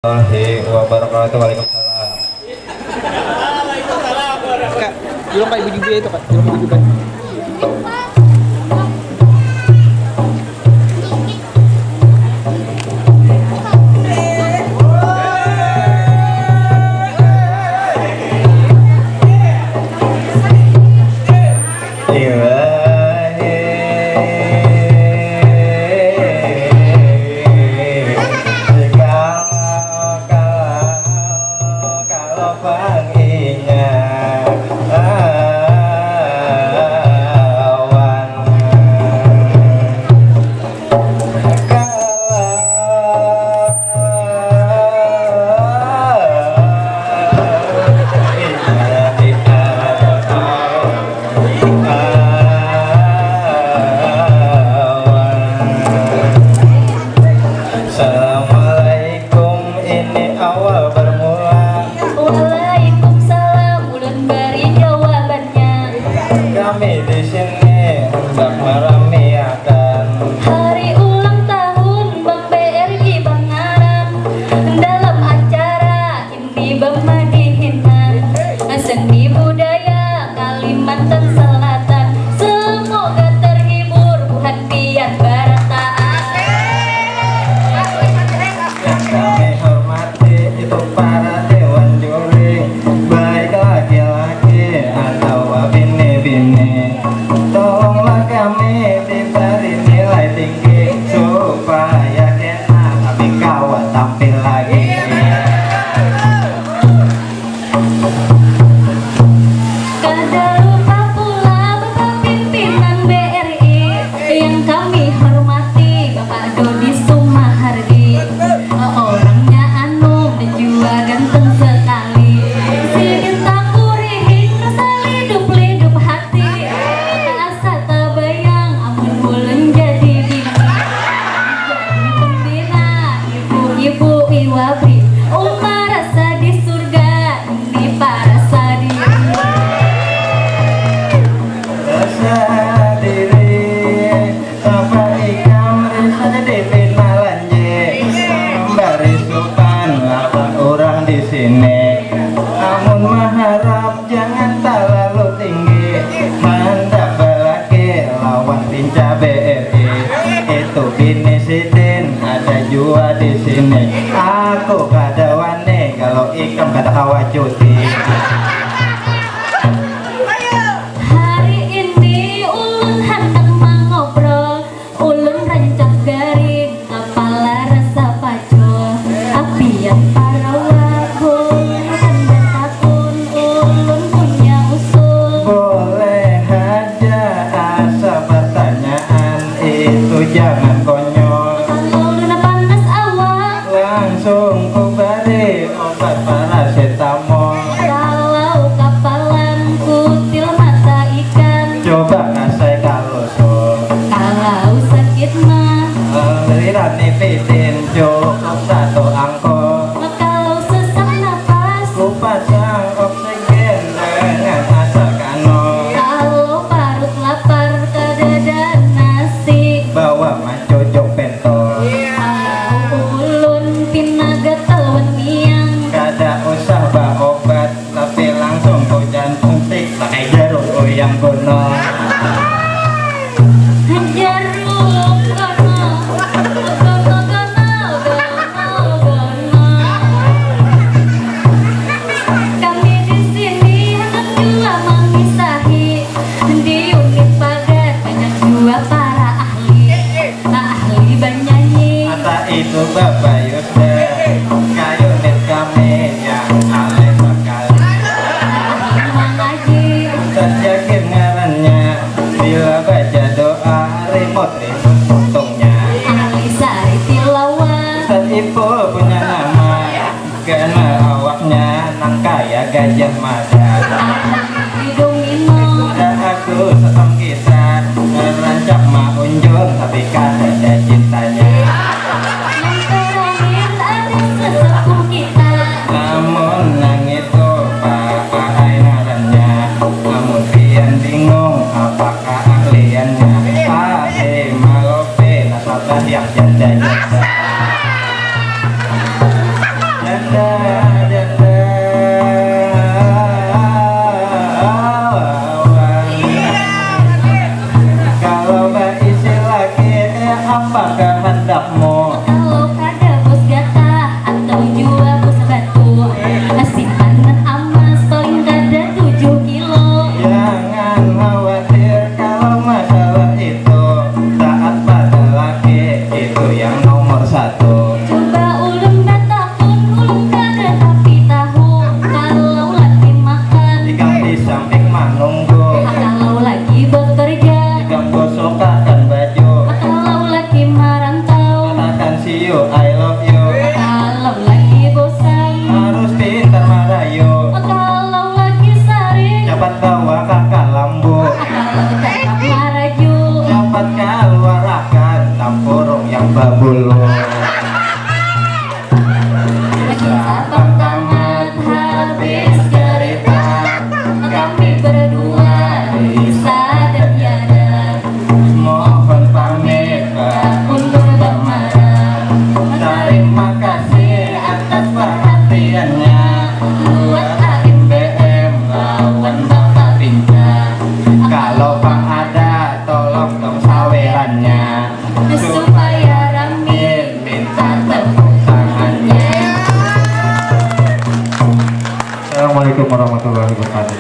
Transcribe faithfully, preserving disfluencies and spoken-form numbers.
Warahmatullahi wabarakatuh. Waalaikumsalam. Kak, julung kayak baju itu, Kak. Julung kayak baju. Assalamualaikum, ini awal bermula. Waalaikumsalam, ulun bari jawabannya. Kami di sini hendak meramiakan hari ulang tahun Bang B R I Bangaran. Dalam acara ini Bang madihinan seni budaya Kalimantan Selatan. Semoga terhibur buhan pian barataan. Yang kami hormati itu para dewan juri, baik laki-laki atau bini-bini. Tolonglah kami diberi nilai tinggi supaya kena kami kawa tampil lagi. Kada lupa pula Bapak Pimpinan B R I yang kami hormati, Bapak Dodi Sumahardi. Orangnya anum dan jua ganteng sekali. Sidin takurihing rasa lidup-lidup hati. Asa tabayang amun ulun jadi bini. Jadi pembina ibu-ibu iwabri. Uma rasa di surga, ini parasa di Rasa diri, sapa ikam rasa jadi pina lanji. Mambari supan lawan urang di sini. Amun maharap jangan talalu tinggi. Handak balaki lawan lincah B R I. Itu bini sidin ada jua di sini. Aku kada wani kalau ikam kada kawa cuti. Hari ini ulun handak mangobrol. Ulun rancak garing, kapala rasa pacul. Apian para wabul, handak takun, ulun punya usul. Boleh haja asa pertanyaan, itu jangan konyol. Kalau ulun panas awak. Langsung ku bari obat parasetamol. Kalau kapalan kutil mata ikan. Coba kasai kalusul. Kalau sakit mah. Aliran nipidin cukup satu angkul. Kalau sesak napas. Ku pasang oksigen dengan asal kanul. Kalau parut lapar kadada nasi. Bawa mancucuk pentol. Kalau ulun pina gatal wan miang. Kada usah baobat, tapi langsung ku jantung tik pakai jarum uyang kuno. Jarum kuno, kuno, kuno, kuno, kuno. Kami di sini handak jua mamisahi. Di unit pagar banyak jua para ahli. Ahli banyanyi. Mata itu babayus deh, kayu net kami yang alih sekali. Ahli mangaji. Ustaz Jakir ngarannya, bila baca doa, remote ribut untungnya. Ahli sari tilawah. Ustaz Ipul punya nama, ganal awaknya nang kaya Gajah Mada. Ahli domino. Dah aku setong kita, rancak maunjun, tapi kada ada cintanya. Nang terakhir ada sesepuh kita. Lamun nang itu, Pak, ahai ngarannya. Lamun pian bingung apa keahliannya, ahli malope nasabah yang janda-janda. warahmatullahi wabarakatuh.